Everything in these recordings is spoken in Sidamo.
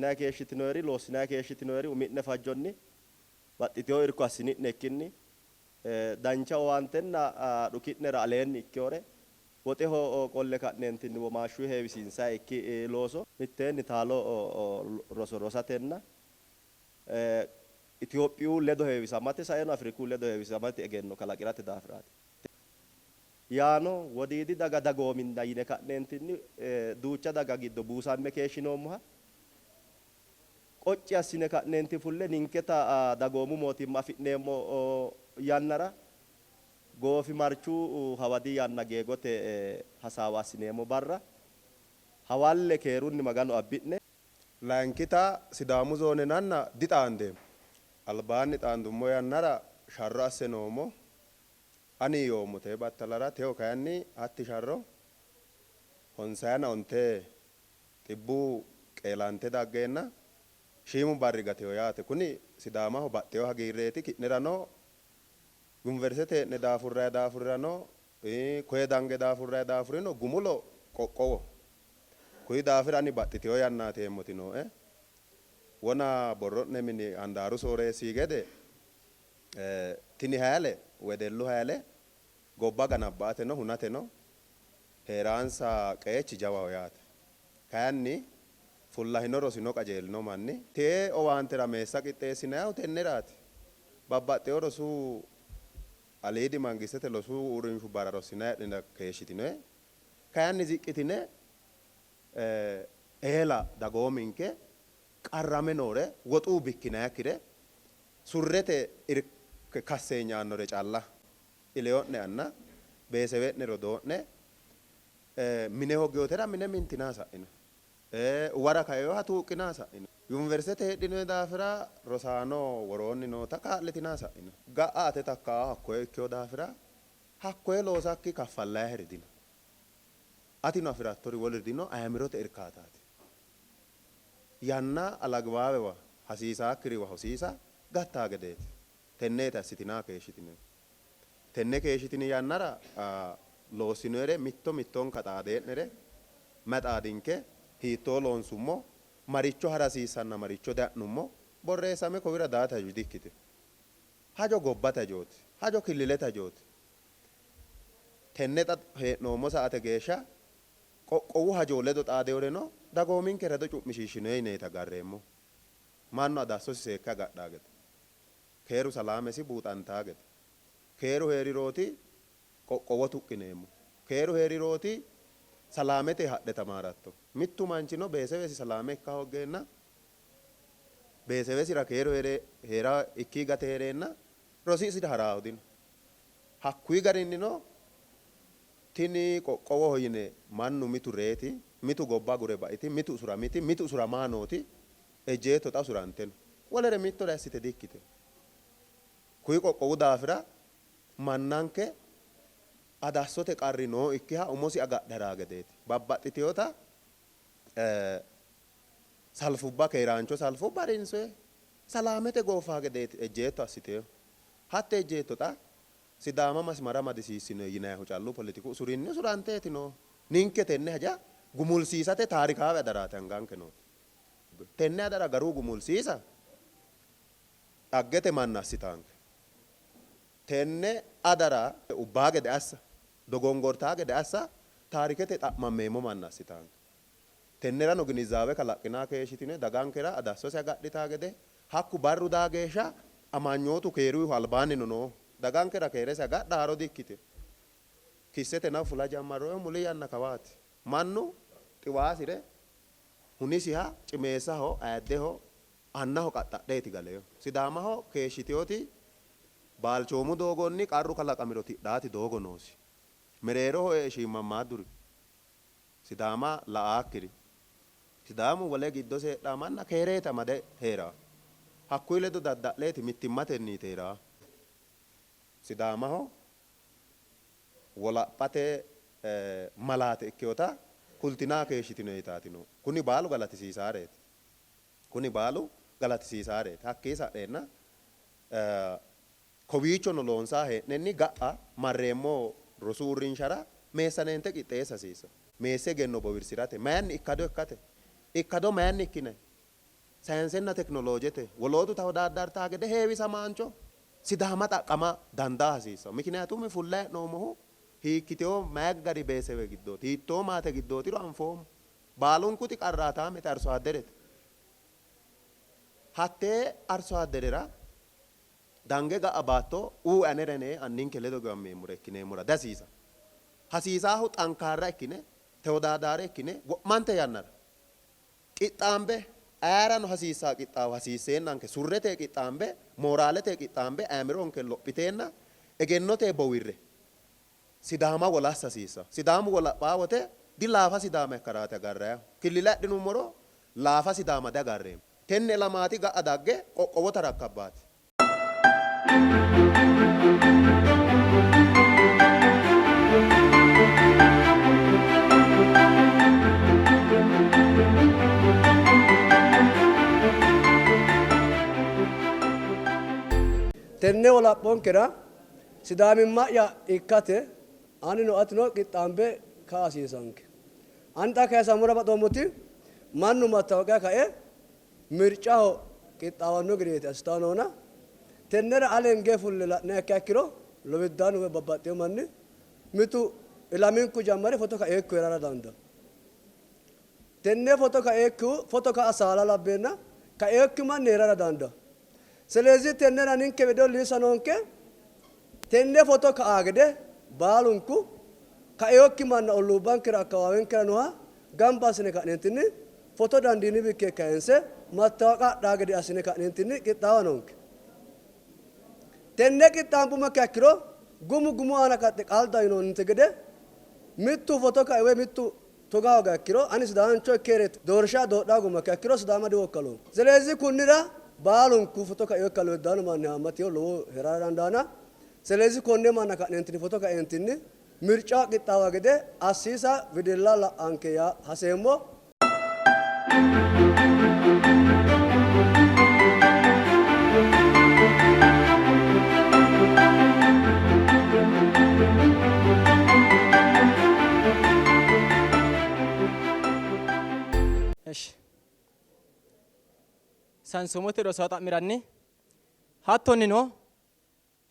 Rossinanni keeshshitinoyiri, loossinanni keeshshitinoyiri umi'ne fajjonni baxxitino irko assini'nekkinni dancha owaantenna dhuki'nera aleenni ikkinore woxeho qolle ka'neentinni womaashshuyi heewisiinsannikki looso mitteenni taalo roso rosatenna Itophiyu ledo heewisamate saeno Afriku ledo heewisamate egenno kalaqi'rate daafiraati. Yaano Wodiidi daga dagoominna yine ka'neentinni duucha daga giddo buusamme keeshshinoommoha qocci assine ka'neenti fulle ninketa dagoomu mootimma afi'neemmo yannara goofimarchu hawadi yanna geegote hasaawa assineemmo barra hawalle keerunni Maganu abbi'ne. Layinkita Sidaamu zoonenanna dixaandeemmo. Albaanni xaandummo yannara sharro asse noommo. Ani yoommo tee battalara, teyo kayinni hatti sharro honsayina onte xibbuu qeelante daggeenna shiimu barri gatino yaate. Kuni Sidaamaho baxxino hagiirreeti. Ki'nerano Yuniversitete hee'ne daafurranni daafurirano koye dange daafurranni daafurino gumulo qoqqowoho. Kuyi daafira ani baxxitino yannaati yeemmoti nooe. Wona borro'ne mini handaaru sooreessi gede tini hayle wedellu hayle gobba ganabba'ateno hunateno hee'ransa qeechi jawaho yaate. Kayinni fullahino rosino qajeelino manni tee owaantera meessa qixxeessinannihu tenneraati. Babbaxxino rosu aliidi mangistete losu uurrinshubbara rossinanni heedhine keeshshitinoyi. Kayinni ziqqitine eela dagoominke qarrame noore, woxu bikkinannikkire, surrete kasseenya aannore calla ileyo'ne anna, beesewe'ne rodoo'ne mine hoggewotera mine mintinanni sa'ino. Uwara kainoha tuuqqinanni sa'ino. Yuniversitete heedhinoyi daafira rosaano woroonni noota kaa'litinanni sa'ino. Ga'a ate takkaahu hakkoye ikkino daafira hakkoye loosakki kaffallayiheri dino. Atino afi'rattori woliri dino, ayimirote irkaataati. Yanna alagbaawewa hasiisaakkiriwa hosiisa gattaa gedeeti. Tenneeti assitinanni keeshshitinohu. Tenne keeshshitini yannara loossinoyere mitto mittonka xaadee'nere, mayi xaadinke, hiittoo loonsummo, maricho hara hasiissanna maricho diha'nummo borreessame kowira daate hajo dikkitino. Hajo gobbate hajooti. Hajo killilete hajooti. Tenne xa hee'noommo saate geeshsha qoqqowu hajo ledo xaadeyoreno dagoominke ledo cu'mishiishshinoye yineeti agarreemmohu. Mannu adassosi seekke agadhaa gede, keeru salaamesi buuxantaa gede, keeru hee'rirooti qoqqowo tuqqineemmohu, keeru hee'rirooti salaamete hadhe tamaarattohu. Mittu manchino beesewesi salaame ikka hooggeenna, beesewesira keeru hee'ra ikkii gate hee'reenna rosisira ha'raahu dino. Hakkuyi garinnino tini qoqqowoho yine mannu mitu reyti, mitu gobba agure baiti, mitu usuramiti, mitu usuramaa nooti ejjeetto xa usurante no. Wolere mittore assite di''ikkitino. Kuyi qoqqowu daafira mannanke adassote qarri nooikkiha umosi agadhe haraa gedeeti. Babbaxxitinota salfubba keeraancho salfubba harinsoyi. Salaamete goofaa gedeeti ejjeetto assitino. Hatte ejjeetto xa Sidaama masimara amadisiissino yinannihu callu poletiku usurinni usuranteeti noohu. Ninke tenne haja gumulsiisate taarikaawe adaraati anganke nooti. Tenne adara garu gumulsiisa dhaggete manna assitaanke. Tenne adara ubbaa gede assa, dogongortaa gede assa taarikete xa'mammeemmo manna assitaanke. Tennerano ginizaawe kalaqqinanni keeshshitino dagankera adassose agadhitaa gede hakku barru daa geeshsha amanyootu keeruyihu albaannino nooho. Dagankera keerese agadha haaro di''ikkitino. Kissete nafa fula jammarrohu muli yanna kawaati. Mannu xiwaasire hunisiha cimeessaho, ayiddeho, annaho qaxxadheeti galeehu. Sidaamaho keeshshitinoti baalchoomu doogonni qarru kalaqamiro tidhaati doogo noosi. Mereeroho e'e shiimmammaadduri Sidaama la'aakkiri, Sidaamu wole giddose heedhaa manna keereeti amade hee'ranno. Hakkuyi ledo dadda'leeti mittimmatenniiti hee'rannohu. Sidaamaho wolaphate malaate ikkinota kultinanni keeshshitino yitaati noohu. Kuni baalu galatisiisaareeti. Kuni baalu galatisiisaareeti. Hakkii sa'neenna Kowiichono loonsanni hee'nenni ga'a marreemmo rosu uurrinshara meessaneente qixxeessa hasiissanno. Meessi egenno bowirsi'rate mayinni ikkado ikkate? Ikkado mayinni ikkinanni? Sayinsenna tekinoloojete wolootu tawodaaddartaa gede heewisamaancho Sidaama xaqqama dandaa hasiissanno. Mikiniyaatumi fullayi hee'noommohu hiikkitewo mayi gari beesewe giddooti, hiittoo maate giddootiro anfoommo. Baalunkuti qarraataamete arsoadderete. Hattee arsoadderera dange ga'a baatto uue anera yine anninke ledo giwammeemmore ikkineemmora dihasiisanno. Hasiisaahu xankaarra ikkine, tewodaadaare ikkine wo'mante yannara Qixxaambe, ayerano hasiissanno qixxaawo hasiisseennanke surrete qixxaambe, mooraalete qixxaambe, ayimironke lophiteenna egennote bowirre Sidaama wolassa hasiissanno. Sidaamu wolaphaa wote di laafa Sidaama ikkaraati agarrayihu. Killile adhinummoro laafa Sidaama di agarreemmo. Tenne ilamaati ga'a dagge qoqqowo tarakkabbaati. Tenne wolaphonkera Sidaamimma'ya ikkate anino atino qixxaambe ka'a hasiisanke. Ani xa kayisammora baxoommoti mannu mattawoqiya kae mircaho qixxaawanno gedeeti assitanni noona, tennera alenge fulle la'niha ikkiha ikkiro lowiddaannu woy babbaxxino manni mitu ilaminku jammare foto kaeekkihu hee'rara dandaanno. Tenne foto kaeekkihu foto ka'a saala labbeenna kaeekki manni hee'rara dandaanno. Silezi tennera ninke wido liisa noonke, tenne foto ka'a gede baalunku kaeokki manna olluubbankera akkawaawenkera nooha gamba assine ka'neentinni foto dandiini bikke kayinse mattawaqa adhaa gede assine ka'neentinni qixxaawa noonke. Tenne qixxaambummakkiha ikkiro gumu gumu aana kaxxe qalda yinoonninte gede mittu foto kae woy mittu toga hoogiha ikkiro ani Sidaancho ikke hee're doorsha doodha hoogummakkiha ikkiro Sidaama diwokkaloommo. Silezi kunnira baalunku foto kainoha lowiddaanu manni haammatiho lowo hee'rara dandaana. Silezi konne manna ka'neentinni foto kaeentinni mircaho qixxaawa gede assiisa widilla la''anke yaa haseemmo. Eshi sansumote roso xa'miranni hattonnino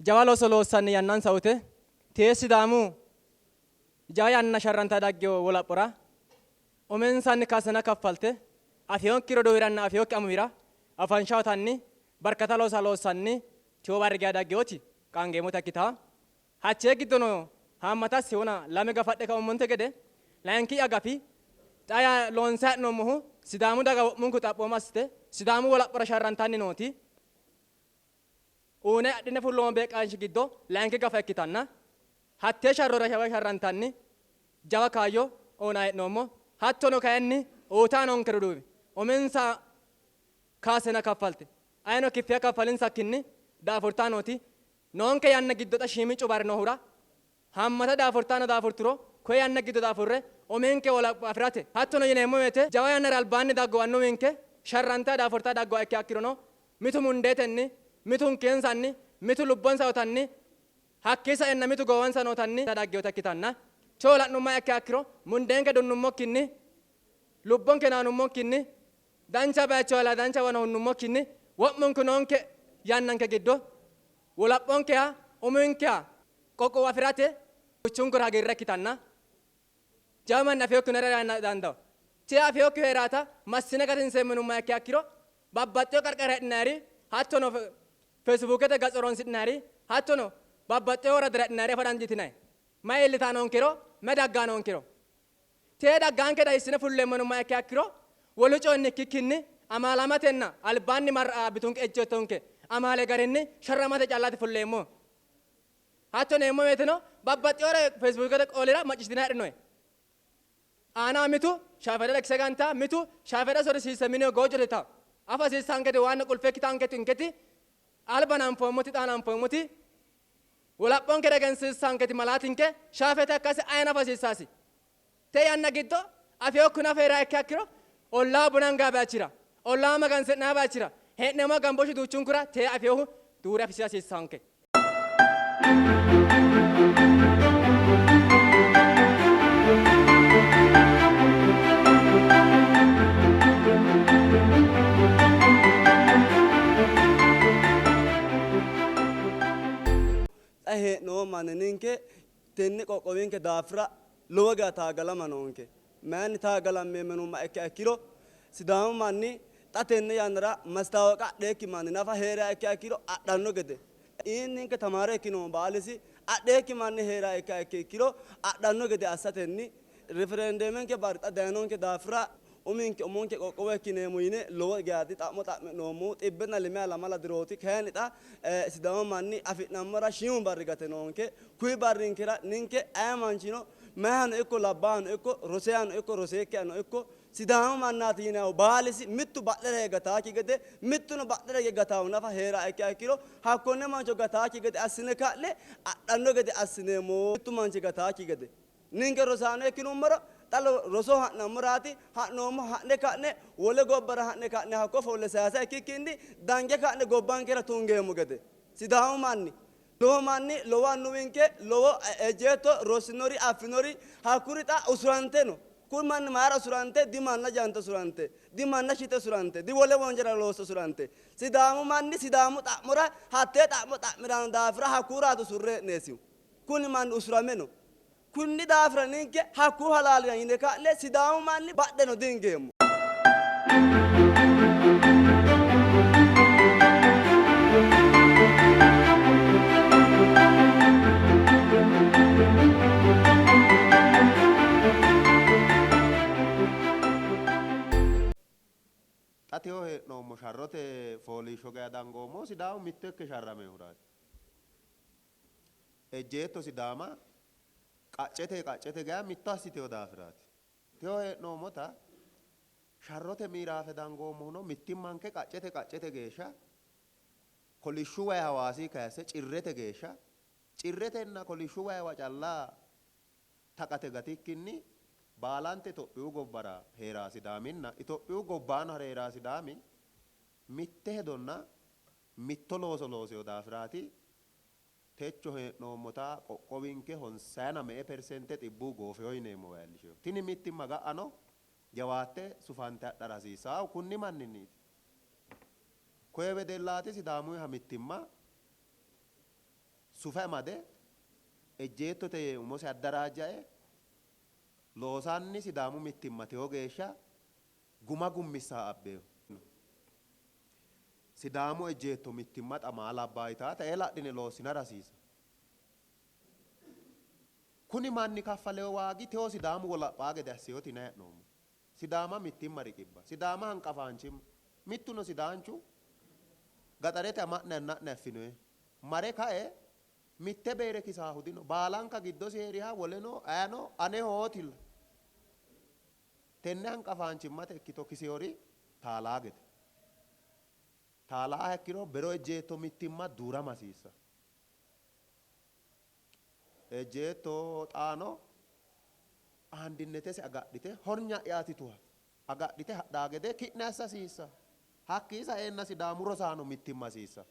jawa looso loossanni yannansa uyte tee Sidaamu jawa yanna sharranta daggino wolaphora uminsanni kassena kaffalte affinokki roduuwiranna affinokki amuwira afansha uyitanni barkata loosa loossanni tewo barri geya dagginoti qaangeemmota ikkitanno. Hattee giddono haammata wona lame gafa adhe kaummonte gede layinki'ya gafi xa loonsanni hee'noommohu Sidaamu daga wo'munku xaphooma assite Sidaamu wolaphora sharrantanni nooti Uune adhine fulloommo beeqqaanchi giddo layinki gafa ikkitanna hattee sharrora jawa sharrantanni jawa kaayyo uynanni hee'noommo. Hattono kayinni uytanni noonke roduuwi uminsa kaasena kaffalte ayino kiffiya kaffalinsakkinni daafurtanni nooti noonke yanna giddo xa shiimiccu barri noohura Haammata daafurtanno daafurturo koye yanna giddo daafurre uminke wolapho afi'rate hattono yineemmo woyte jawa yannara albaanni daggo annuwinke sharranta daafurta daggoha ikkiha ikkirono mitu mundeetenni, mitu hunkeensanni, mitu lubbonsa uyitanni hakkii saenna mitu goowansa nootanni dagginota ikkitanna techo la'nummoha ikkiha ikkiro mundeenke dunnummokkinni lubbonke naannummokkinni dancha baycho wala dancha wano hunnummokkinni wo'munku noonke yannanke giddo Wolaphonkeha uminkeha qoqqowo afi'rate duuchunkura hagiirre ikkitanna jawu manni afinokkihu hee'rara dandaanno. Tiia afinokkihu hee'raata massine gatinseemmo yinummoha ikkiha ikkiro babbaxxewo qarqara heedhinanniri hattono feesibuukete gatse horonsidhinanniri hattono babbaxxewo woradira heedhinanniri afa dandiitinanni. Mayi iillitanni noonkero, mayi dagganni noonkero. Tee dhagganke xawisine fulleemmo yinummoha ikkiha ikkiro, wolu coyinni ikkikkinni amaalamatenna albaanni marra'a abbitunke ejjeettonke amaale garinni sharramate callaati fulleemmohu. Hatto yineemmo woyteno babbaxxinore Feesibuukete qoolira macciishshitinanni heedhinoonni. Aanaho mitu shaafeeta lekkise ganta, mitu shaafeeta sorisiisse mineho goojjote yitanno. Afa hasiissaanketi waanna qulfe ikkitaanketi inketi alba hananfoommoti xaano hananfoommoti Wolaphonkera egensiissaanketi malaatinke shaafeeta ikkase aye nafa hasiissaasi. Tee yanna giddo afeokkihu nafa hee'riha ikkiha ikkiro, ollaa buna anganni bayichira, ollaa magansi'nanni bayichira, hee'neemmo gambooshshi duuchunkura tee afinohu duure afisiisa hasiissaanke. Hee'noommo manni ninke tenne qoqqowinke daafira lowo geya taagalama noonke. Mayinni taagalammeemmo yinummoha ikkiha ikkiro, Sidaamu manni xa tenne yannara mastaawoqa adheekki manni nafa hee'riha ikkiha ikkiro adhanno gede, ninke tamaare ikkinoommo baalisi adheekki manni hee'riha ikkiha ikkiro adhanno gede assatenni rifirendeemenke barri xa dayinonke daafira uminke umonke qoqqowo ikkineemmo yine lowo geya xa'mo xa'mi'noommohu xibbenna lemiya lamala dirooti. Kayinni xa Sidaamu manni afi'nammora shiimu barri gate noonke. Kuyi barrinkera ninke aye manchino meyahano ikko labbaahano ikko roseyano ikko roseekkihano ikko Sidaamu mannaati yinannihu baalisi mittu badhera hige gataakki gede, mittuno badhera hige gataahu nafa hee'riha ikkiha ikkiro hakkonne mancho gataakki gede assine ka'ne adhanno gede assineemmo. Mittu manchi gataakki gede. Ninke rosaano ikkinummoro xa rosoho ha'nammoraati ha'noommo, ha'ne ka'ne wole gobbara ha'ne ka'ne hakko ofolle sayisa ikkikkinni dange ka'ne gobbankera tungeemmo gede Sidaamu manni lowo manni lowo annuwinke lowo ejjeetto rossinori affinori hakkuri xa usurante no. Kuri manni mayira usurante? Di manna jante usurante, di manna shite usurante, di wole wonjala loosse usurante. Sidaamu manni Sidaamu xa'mora hattee xa'mo xa'miranno daafira hakkuraati usurre hee'neesihu. Kuni manni usurame no. Kunni daafira ninke hakku halaalira yine ka'ne Sidaamu manni badheno dihingeemmo. Xa teyo hee'noommo sharrote fooliishsho geya dangoommohu Sidaamu mitto ikke sharraminohuraati. Ejjeetto Sidaama qaccete qaccete geya mitto assitino daafiraati. Teyo hee'noommota sharrote miiraafe dangoommohuno mittimmanke qaccete qaccete geeshsha kolishshu wayi Hawaasii kayisse Cirrete geeshsha, Cirretenna kolishshu wayiwa calla taqate gatikkinni baalante Itophiyu gobbara hee'raa Sidaaminna Itophiyu gobbaano hee'raa Sidaami mitte hedonna mitto looso loosino daafiraati techo hee'noommota qoqqowinke honsayina me''e persente xibbuu goofino yineemmo wayi Tini mittimma ga'ano jawaatte sufante hadhara hasiissannohu kunni manninniiti. Koye wedellaati Sidaamuyiha mittimma sufe amade ejjeettote yee umosi addaraajjae loosanni Sidaamu mittimma tewo geeshsha guma gummissa abbeeho. Sidaamu ejjeetto mittimma xa maa labbaa yitaata ee ladhine loossinara hasiisa. Kuni manni kaffalewo waagi tewo Sidaamu wolaphaa gede asseyoti yinanni hee'noommo. Sidaama mittimma riqibba. Sidaama hanqafaanchimma. Mittuno Sidaanchu gaxarete ama'ne anna'ne affinoe. Mare kae mitte beere kisaahu dino. Baalanka giddosi hee'riha woleno ayeno anehootilla. Tenne hanqafaanchimmate ikkito kiseyori taalaa gede. Taalaaha ikkiro bero ejjeetto mittimma duurama hasiissa. Ejjeetto xaano andinnetese agadhite hornya'yaatituha agadhite hadhaa gede ki'ne assa hasiissa. Hakkii saeenna Sidaamu rosaano mittimma hasiissa.